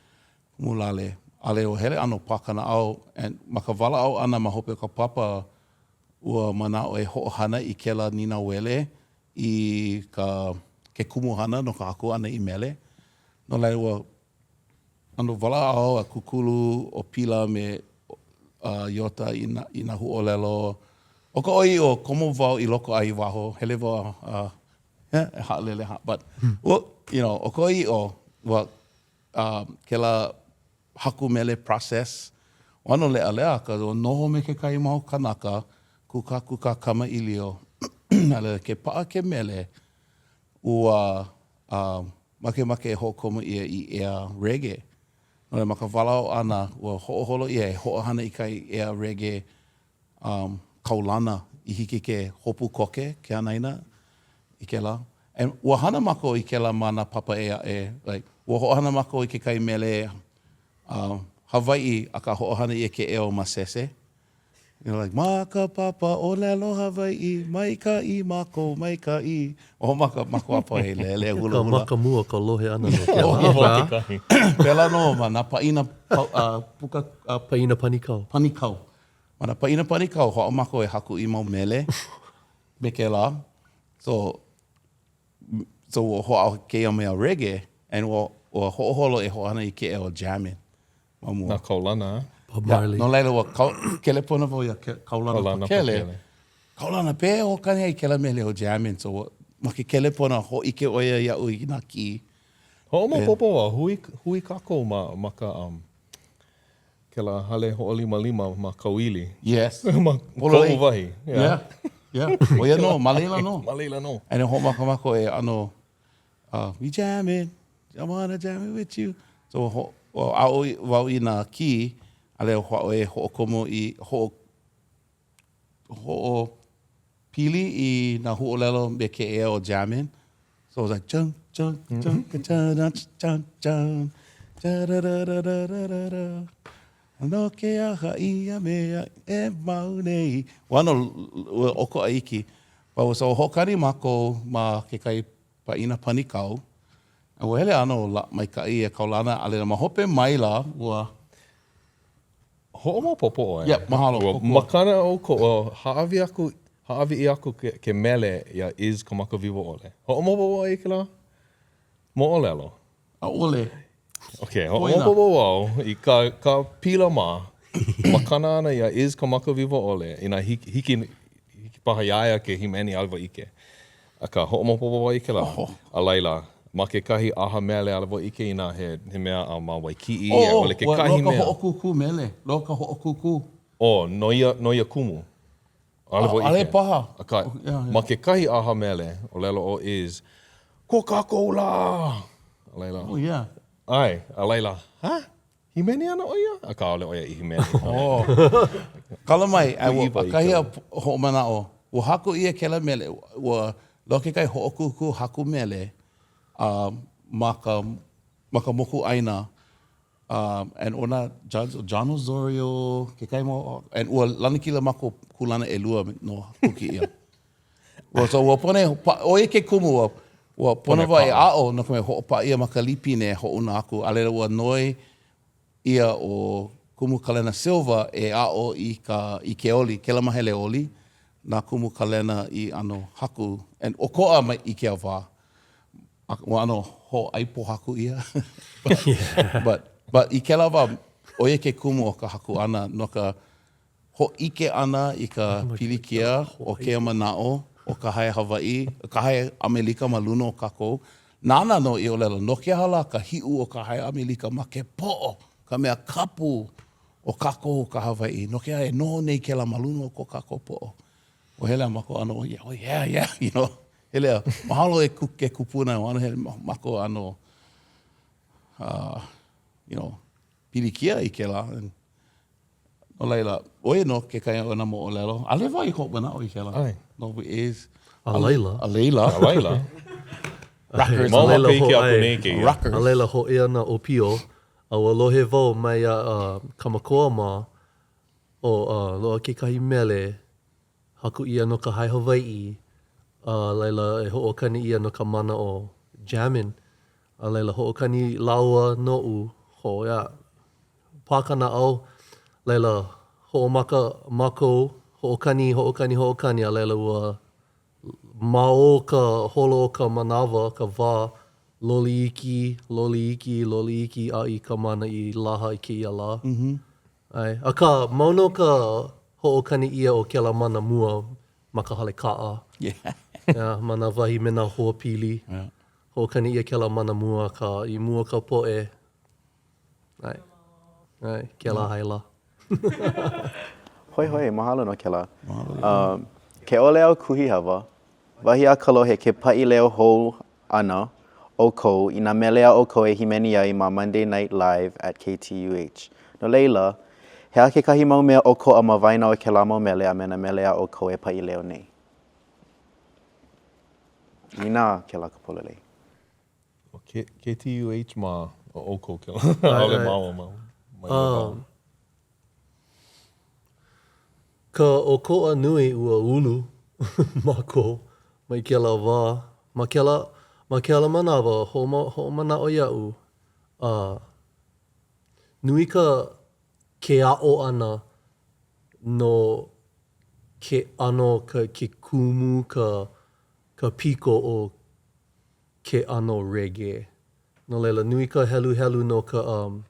[SPEAKER 3] Kumu Lale. A laila ua hele ʻano pā ka naʻau, and ma ka walaʻau ʻana ma hope o ka papa, ua manaʻo e hoʻohana i kēlā nīnauele i ka, ke kumuhana no ka haku ʻana i mele. No laila, ua ʻano walaʻau a kūkulu ʻo Pila me uh, Iota i nā, i nā huaʻōlelo. ʻO ka ʻoiaʻiʻo, komo wau i loko a i waho, hele wau a, uh, e haʻalele, ha, but, well, you know, ʻo ka ʻoiaʻiʻo, ua uh, kēlā haku mele process, ʻano leʻaleʻa akā ua noho me kekahi mau kanaka, kūkākūkā kamaʻilio, a laila ke paʻa ke mele, ua uh, makemake e hoʻokomo ʻia i ea reggae. No laila ma ka walaʻau ʻana, ua hoʻoholo ʻia e hoʻohana i kahi ea reggae um, kaulana i hiki ke hopu koke ke anaina i kēlā. And ua hana mākou i kēlā ma nā papa ʻē aʻe, like, ua hoʻohana mākou i kekahi mele uh, Hawaiʻi, akā hoʻohana ʻia ke eo ma Sese. You know, like, ma ka papa ʻōlelo Hawaiʻi, maikaʻi mākou, maikaʻi. O hoʻomaka mākou a pau e lele hula hula.
[SPEAKER 5] Ka maka mua ka lohe ʻana no kēlā.
[SPEAKER 3] Pēlā nō ma nā pāʻina uh, puka... Uh,
[SPEAKER 5] pāʻina panikau.
[SPEAKER 3] Panikau. Ma nā pāʻina panikau, hoʻāʻo mākou e haku i mau mele me kēlā. So, so ua hoʻāʻo kēia mea reggae, and ua, ua hoʻoholo e hoʻohana i ke eo jammin ma mua.
[SPEAKER 4] Na Kaulana, a?
[SPEAKER 5] Bob Marley.
[SPEAKER 3] Yeah, no laila, ua kau, kelepona wau iā Kaulana, Kaulana Pakele. Pakele. Kaulana, pehea e hoʻokani ai i kēlā mele ʻo jammin? So, ua, ma ke kelepona, hōʻike ʻo ia iaʻu i nā kī.
[SPEAKER 4] Hoʻomaopopo wau, hui, hui kākou ma, ma ka, um, Kēlā hale hoʻolimalima ma Kauili.
[SPEAKER 3] Yes.
[SPEAKER 4] Ma koʻu wahi.
[SPEAKER 3] Yeah. Yeah. ʻO ia nō, ma laila nō.
[SPEAKER 4] Ma laila nō.
[SPEAKER 3] And hoʻomaka mākou e ʻano, uh, we jamming, I wanna jam it with you. So, ho, aʻo wau i nā kī, a laila hoʻāʻo e hoʻokomo i, hoʻo, hoʻopili i nā huaʻōlelo me ke ea o jammin. So it was like jun jun jun jun jun jun da-da-da-da-da-da-da. No ke aha ia mea e mau nei. Ua ʻano ua ʻokoʻa iki. But so hoʻokani mākou ma kekahi pāʻina panikau. A ua hele ʻano la, maikaʻi a kaulana a laila ma hope maila ua
[SPEAKER 4] Hoʻomaopopo ʻoe.
[SPEAKER 3] Yeah, mahalo.
[SPEAKER 4] Ua makana ʻoukou, ua hāʻawi aku, hāʻawi ʻia aku ke, ke mele iā Iz Kamakawiwoʻole. Hoʻomaopopo ʻoe i kēlā moʻolelo?
[SPEAKER 3] ʻAʻole.
[SPEAKER 4] Okay, hoʻomaopopo wau i ka, ka pila mā, makana ana iā Iz Kamakawiwoʻole inā hiki, hiki, hiki paha iā ia ke hīmeni ʻaʻole wau ʻike. Akā, hoʻomaopopo wau i kēlā. A laila, ma kekahi ʻaha mele ʻaʻole wau ʻike inā he, he mea a ma Waikīʻī, a i ʻole kekahi mea.
[SPEAKER 3] Loa ka hoʻokūkū mele. Loa ka hoʻokūkū.
[SPEAKER 4] Oh, no ia, no ia kumu. ʻAʻole wau ʻike.
[SPEAKER 3] ʻAʻole paha.
[SPEAKER 4] Akā, ma kekahi ʻaha mele, ʻōlelo ʻo Iz, Ko kākou lā! A laila.
[SPEAKER 3] Oh, yeah.
[SPEAKER 4] ʻAe, a laila, huh? Hīmeni ana ʻo ia? Akā, ʻaʻole ʻo ia i hīmeni.
[SPEAKER 3] Oh. Kala mai, a ua, ʻakahi a hoʻomanaʻo, ua haku ʻia kēlā mele, ua loaʻa kekahi hoʻokūkū haku mele uh, ma ka, ma ka mokuʻāina, uh, and ʻo nā judge, ʻo Jon Osorio, kekahi mau, and ua lanakila mākou kūlana ʻelua no huki ʻia. Ua, so ua pono e, ʻo ia ke kumu, ua, ua pono wau e aʻo no ka mea hoʻopaʻa ʻia ma ka lipine e hoʻouna aku, a laila ua noi ʻia ʻo Kumu Kalena Silva e aʻo i ka, i ke oli, kēlā mahele oli, na Kumu Kalena i ʻano haku, and ʻokoʻa mai i kēia wā. Ua ʻano hōʻai pōhaku ʻia. But, but i kēlā wā, ʻo ia ke kumu o ka haku ʻana no ka. hōʻike ʻana i ka pilikia o kēia manaʻo o ka hae Hawaiʻi, ka hae ʻAmelika ma luna o kākou, nāna nō i ʻōlelo, no ke aha lā ka hiʻu o ka hae ʻAmelika ma ke poʻo, ka mea kapu o kākou ka Hawaiʻi, no ke aha e noho nei kēlā ma luna o ko kākou poʻo? Ua hele a mākou ʻano, oh yeah, yeah, you know, hele a, mahalo e ke kupuna, ua ʻano hele mākou ʻano, uh, you know, pilikia i kēlā. No laila, ʻo ia nō kekahi o nā moʻolelo. ʻAʻole wau i hoʻomanaʻo i kēlā. ʻAe. No, is.
[SPEAKER 5] A laila.
[SPEAKER 3] A laila.
[SPEAKER 4] A laila.
[SPEAKER 3] Rockers.
[SPEAKER 4] Mau makahiki aku nei kēia.
[SPEAKER 3] Rockers.
[SPEAKER 5] A laila, hōʻea nā ʻōpio, a ua lohe wau mai iā Kamakoa mā, ʻo loaʻa kekahi mele, haku ʻia no ka hae Hawaiʻi, a laila e hoʻokani ʻia no ka mana o Jammin. A laila hoʻokani lāua noʻu, ho, yeah, pā ka naʻau, laila hoʻomaka mākou, hoʻokani, hoʻokani, hoʻokani, a laila ua ma o ka holo o ka manawa, ka wā, loli iki, loli iki, loli iki a i ka mana i laha i kēia lā. ʻAe. Akā, mau nō ka hoʻokani ʻia o kēlā mana mua ma ka hale kaʻa.
[SPEAKER 3] Yeah.
[SPEAKER 5] Yeah, ma nā wahi me nā hoa pili.
[SPEAKER 3] Yeah.
[SPEAKER 5] Hoʻokani ʻia kēlā mana mua, akā, i mua ka poʻe. ʻAe. ʻAe, kēlā haila.
[SPEAKER 2] Hoihoi, mahalo no kēlā.
[SPEAKER 3] Mahalo.
[SPEAKER 2] Um, ke ʻole au kuhi hewa, wahi a ka lohe ke paʻi leo hou ʻana ʻoukou i nā mele a ʻoukou e hīmeni ai ma Monday Night Live at KTUH. No laila, he aha kekahi mau mea ʻokoʻa ma waena o kēlā mau mele a me nā mele a ʻoukou e paʻi leo nei? Inā kēlā ka pololei.
[SPEAKER 4] ʻO KTUH ma o ʻoukou kēlā. ʻAʻole māua ma.
[SPEAKER 5] Um, ka ʻokoʻa nui ua ulu mākou mai kēlā wā. Ma kēlā, ma kēlā manawa, hoʻoma, hoʻomanaʻo iaʻu, a nui ka ke aʻo ʻana no ke ʻano, ka, ke kumu, ka, ka piko o ke ʻano reggae. No laila, nui ka heluhelu no ka, um,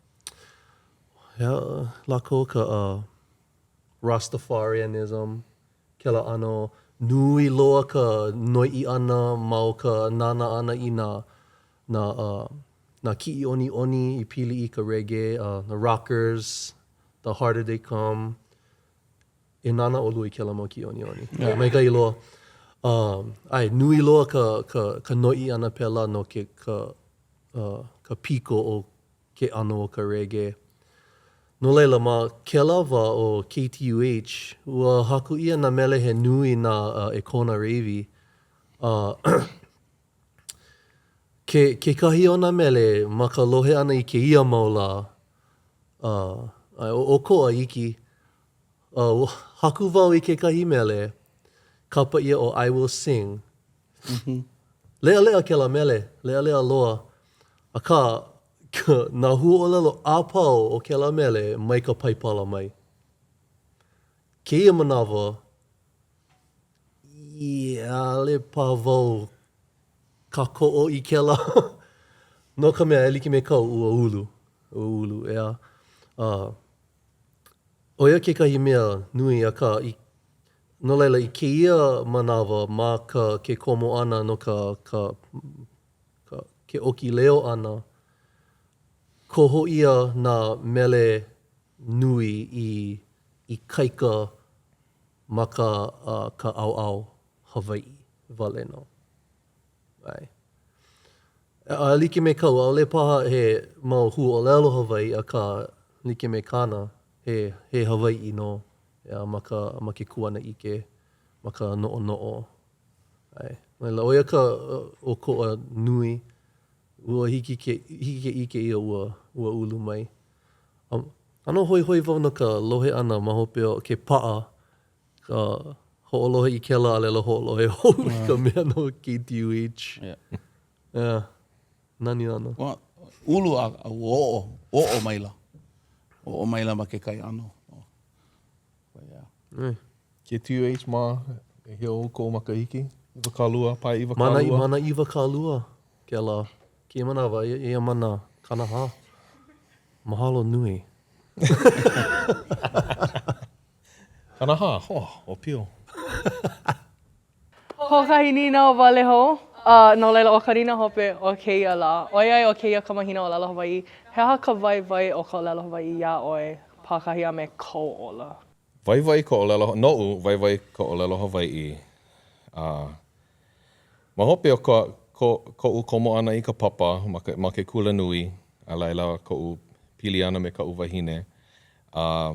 [SPEAKER 5] he aha lākou ka, uh, Rastafarianism, kēlā ʻano nui loa ka noiʻi ʻana ma o ka nānā ʻana i nā, nā, uh, nā kiʻi ʻoniʻoni i pili i ka reggae, uh, the rockers, the harder they come. E nānā ʻolua i kēlā mau kiʻi ʻoniʻoni. Yeah. Maikaʻi loa. Um, ʻae, nui loa ka, ka, ka noiʻi ʻana pēlā no ke, ka, uh, ka piko o ke ʻano o ka reggae. No laila, ma kēlā wā o KTUH, ua haku ʻia nā mele he nui na uh, Ekona Ravy. Uh, ke, kekahi o nā mele ma ka lohe ʻana i kēia mau lā, uh, ʻokoʻa iki, Uh, ua haku wau i kekahi mele, kapa ʻia ʻo I Will Sing. Leʻaleʻa kēlā mele, leʻaleʻa loa. Akā, nā huaʻōlelo a pau o kēlā mele mai ka Paipala mai. Kēia manawa, ʻaʻole paha wau kākoʻo i kēlā. No ka mea, e like me kau, ua ulu, ua ulu, ʻeā. Uh, ʻO ia kekahi mea nui, akā, i, no laila, i kēia manawa ma ka ke komo ʻana no ka, ka, ka, ke ʻoki leo ʻana, koho ʻia nā mele nui i ikaika ma ka, ka ʻaoʻao Hawaiʻi wale nō. ʻAe. A like me kau, ʻaʻole paha he mau huaʻōlelo Hawaiʻi, akā, like me kāna, he, he Hawaiʻi nō, ʻeā, ma ka, ma ke kuanaʻike, ma ka noʻonoʻo. ʻAe. No laila, ʻo ia ka ʻokoʻa nui, ua hiki ke, hiki ke ʻike ʻia ua, ua ulu mai. A, ʻano hoihoi wau no ka lohe ʻana ma hope o ke paʻa Ka hoʻolohe i kēlā a laila hoʻolohe hou i ka mea no KTUH.
[SPEAKER 3] Yeah.
[SPEAKER 5] Yeah. Nani ana.
[SPEAKER 3] Ua ulu a ua oʻo, oʻo maila. Oʻo maila ma kekahi ʻano. But yeah.
[SPEAKER 5] Mm.
[SPEAKER 4] KTUH ma ʻehia ʻoukou makahiki? 20, pae 20.
[SPEAKER 5] Ma nā, ma nā 20 kēlā. Kēia manawa, eia ma nā 40. Mahalo nui.
[SPEAKER 4] 40, oh, ʻōpio.
[SPEAKER 1] Hoʻokahi nīnau wale hou, a no laila ʻo ka nīnau hope o kēia lā, ʻoiai ʻo kēia ka mahina ʻōlelo Hawaiʻi, he aha ka waiwai o ka ʻōlelo Hawaiʻi iā ʻoe pākahi a me kou ola?
[SPEAKER 4] Waiwai ka ʻōlelo, noʻu, waiwai ka ʻōlelo Hawaiʻi. A ma hope o ka, ko, koʻu komo ʻana i ka papa ma ke, ma ke kulanui, a laila koʻu pili ʻana me kaʻu wahine, a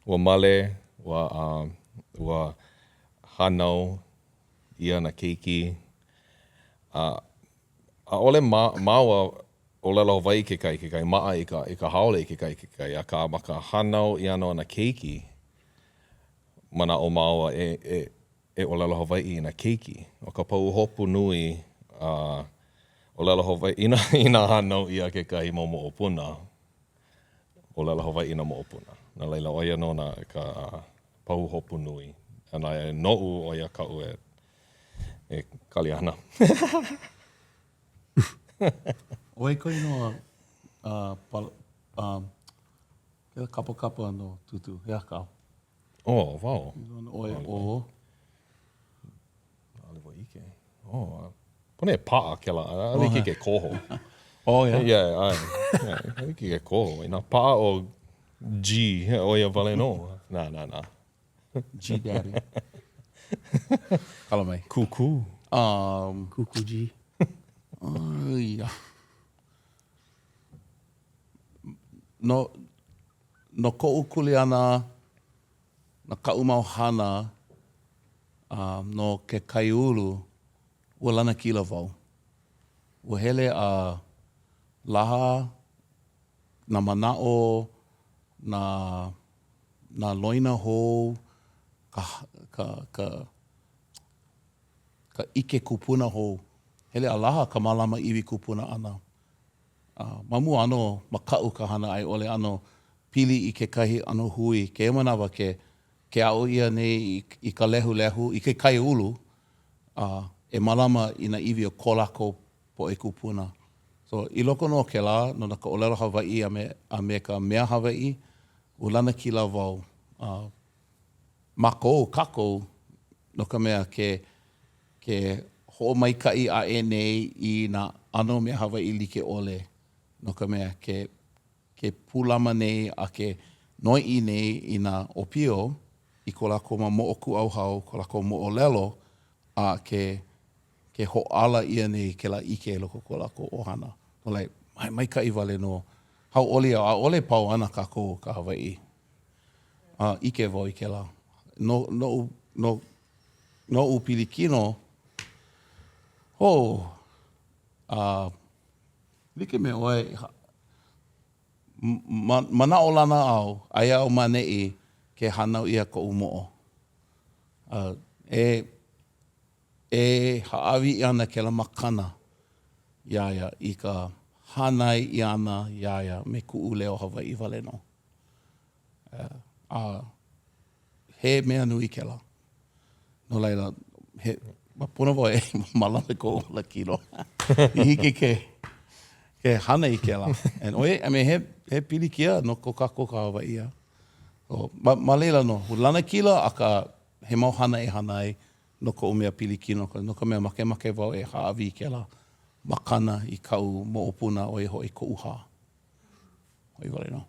[SPEAKER 4] Ua male, ua, ua hānau ʻia nā keiki, a ʻaʻole māua ʻōlelo Hawaiʻi kekahi kekahi, maʻa i ka, i ka haole i kekahi kekahi, akā ma ka hānau ʻia ʻana o nā keiki, manaʻo māua e, e, e ʻōlelo Hawaiʻi i nā keiki. ʻO ka pahuhopu nui, a ʻōlelo Hawaiʻi, inā, inā hānau ʻia kekahi mau moʻopuna, ʻōlelo Hawaiʻi nā moʻopuna. No laila, ʻo ia nō nā ka pahuhopu nui. A na, noʻu, ʻo ia kaʻu e, e kali ana.
[SPEAKER 3] ʻO wai ka inoa uh, pal, um, kēlā kapakapa no Tūtū, he aha kāu?
[SPEAKER 4] Oh, wau.
[SPEAKER 3] ʻOe ʻo?
[SPEAKER 4] ʻAʻole wau ʻike. Oh, pono e paʻa kēlā. ʻAʻole hiki ke koho.
[SPEAKER 3] Oh, yeah?
[SPEAKER 4] Yeah, ʻae. Yeah, ʻaʻole hiki ke koho. Inā paʻa ʻo G, ʻo ia wale nō. Nā, nā, nā.
[SPEAKER 3] G daddy. Kala mai.
[SPEAKER 4] Kūkū.
[SPEAKER 3] Um,
[SPEAKER 5] Kūkū G.
[SPEAKER 3] Oh, yeah. No, no koʻu kuleana, no kaʻu mau hana, A no ke kaiāulu, ua lanakila wau. Ua hele a laha nā manaʻo, nā, nā loina hou, ka, ka, ka, ka ʻike kupuna hou. Hele a laha ka mālama iwi kupuna ʻana. A ma mua ʻano makaʻu ka hana a i ʻole ʻano pili i kekahi ʻano hui. Kēia manawa ke ke aʻo ʻia nei i ka lehulehu, i ke kaiāulu, a e mālama i nā iwi o ko lākou poʻe kūpuna. So, i loko nō o kēlā, no ka ʻōlelo Hawaiʻi a me, a me ka mea Hawaiʻi, ua lanakila wau. A mākou, kākou, no ka mea, ke, ke hoʻomaikaʻi aʻe nei i nā ʻano mea Hawaiʻi like ʻole, no ka mea, ke ke pūlama nei a ke noiʻi nei i nā ʻōpio i ko lākou mau moʻokūʻauhau, ko lākou moʻolelo, a ke ke hoʻāla ʻia nei kēlā ʻike i loko o ko lākou ʻohana. No laila, maikaʻi wale nō. Hauʻoli au, ʻaʻole pau ana kākou ka Hawaiʻi. A ʻike wau i kēlā. No, noʻu, no, noʻu pilikino, oh, a Like me ʻoe, manaʻolana au, aia au ma 'neʻi ke hānau ʻia koʻu moʻo. A e, e hāʻawi ʻia ana kēlā makana iā ia i ka hānai ʻia ʻana iā ia me kuʻu leo Hawaiʻi wale nō. A he mea nui kēlā. No laila, he, pono wau e mālama i koʻu olakino. I hiki ke, ke hana i kēlā. And ʻoiai, I mean, he, he pilikia no ko kākou ka Hawaiʻi, a. So, ma, ma laila nō, lanakila, akā, he mau hana e hana ai no koʻu mea pilikino, no ka mea, makemake wau e hāʻawi i kēlā makana i kaʻu moʻopuna, ʻo ia hoʻi koʻu hā. ʻO ia wale nō.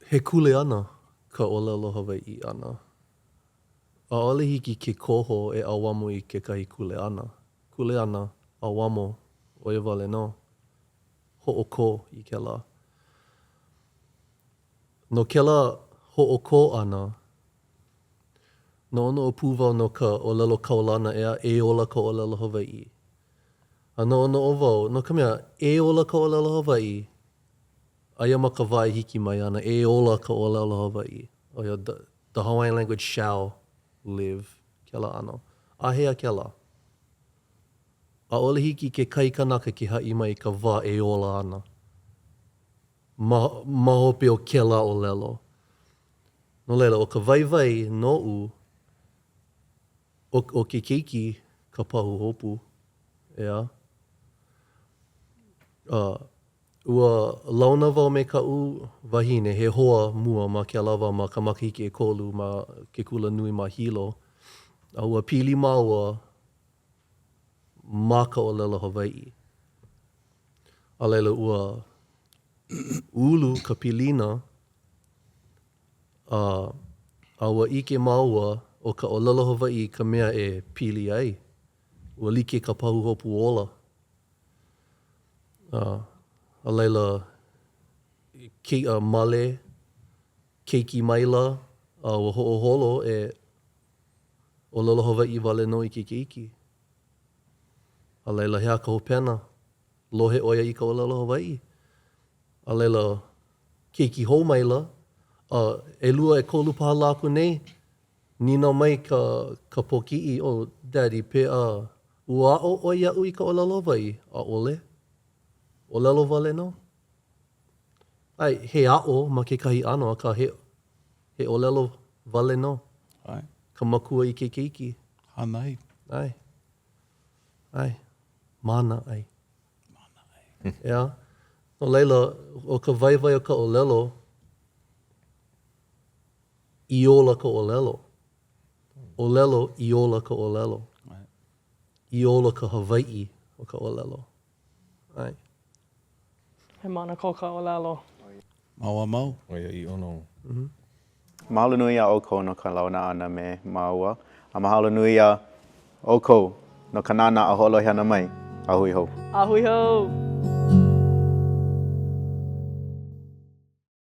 [SPEAKER 5] He kuleana ka ʻōlelo Hawaiʻi ʻana. ʻAʻole hiki ke koho e ʻauamo i kekahi kuleana. Kuleana, ʻauamo, ʻo ia wale nō. Hoʻokō i kēlā. No kēlā hoʻokō ʻana, Noʻonoʻo pū wau no ka ʻōlelo kaulana ʻeā, e ola ka ʻōlelo Hawaiʻi. A noʻonoʻo wau, no ka mea, e ola ka ʻōlelo Hawaiʻi, aia ma ka wā e hiki mai ana, e ola ka ʻōlelo Hawaiʻi. ʻO ia, the, the Hawaiian language shall live, kēlā ʻano. Āhea kēlā? ʻAʻole hiki i kekahi kanaka ke haʻi mai i ka wā e ola ana ma, ma hope o kēlā ʻōlelo. No laila, ʻo ka waiwai noʻu, ʻo, ʻo ke keiki ka pahuhopu, ʻeā? Uh, ua launa wau me kaʻu wahine, he hoa mua ma kēlā wā ma ka makahiki ʻekolu ma ke kula nui ma Hilo, a ua pili māua ma ka ʻōlelo Hawaiʻi. A laila, ua ulu ka pilina a, a ua ʻike māua ʻo ka ʻōlelo Hawaiʻi ka mea e pili ai. Ua like ka pahuhopu ola. A, a laila, ke, a male keiki maila a ua hoʻoholo e ʻōlelo Hawaiʻi wale nō i ke keiki. A laila, he aha ka hopena? Lohe ʻo ia i ka ʻōlelo Hawaiʻi. A laila, keiki hou maila, a ʻelua ʻekolu paha lā aku nei, nīnau mai ka, ka pōkiʻi, oh, Daddy, pehea, ua aʻo ʻoe iaʻu i ka ʻōlelo Hawaiʻi? ʻAʻole. ʻōlelo wale nō. ʻAe, he aʻo ma kekahi ʻano, akā he, he ʻōlelo wale nō.
[SPEAKER 3] ʻAe.
[SPEAKER 5] Ka makua i ke keiki.
[SPEAKER 3] Hānai.
[SPEAKER 5] ʻAe. ʻAe. Mana ʻai.
[SPEAKER 3] Mana ʻai.
[SPEAKER 5] ʻEā. No laila, ʻo ka waiwai o ka ʻōlelo, i ola ka ʻōlelo. ʻōlelo i ola ka ʻōlelo. I ola ka Hawaiʻi o ka ʻōlelo. ʻAe.
[SPEAKER 1] He mana ko ka ʻōlelo.
[SPEAKER 3] Mau a mau.
[SPEAKER 4] ʻOiaʻiʻo nō.
[SPEAKER 2] Mahalo nui iā ʻoukou no ka launa ʻana me māua, a mahalo nui iā ʻoukou no ka nānā a hoʻolohe ʻana mai. A hui hou.
[SPEAKER 1] A hui hou!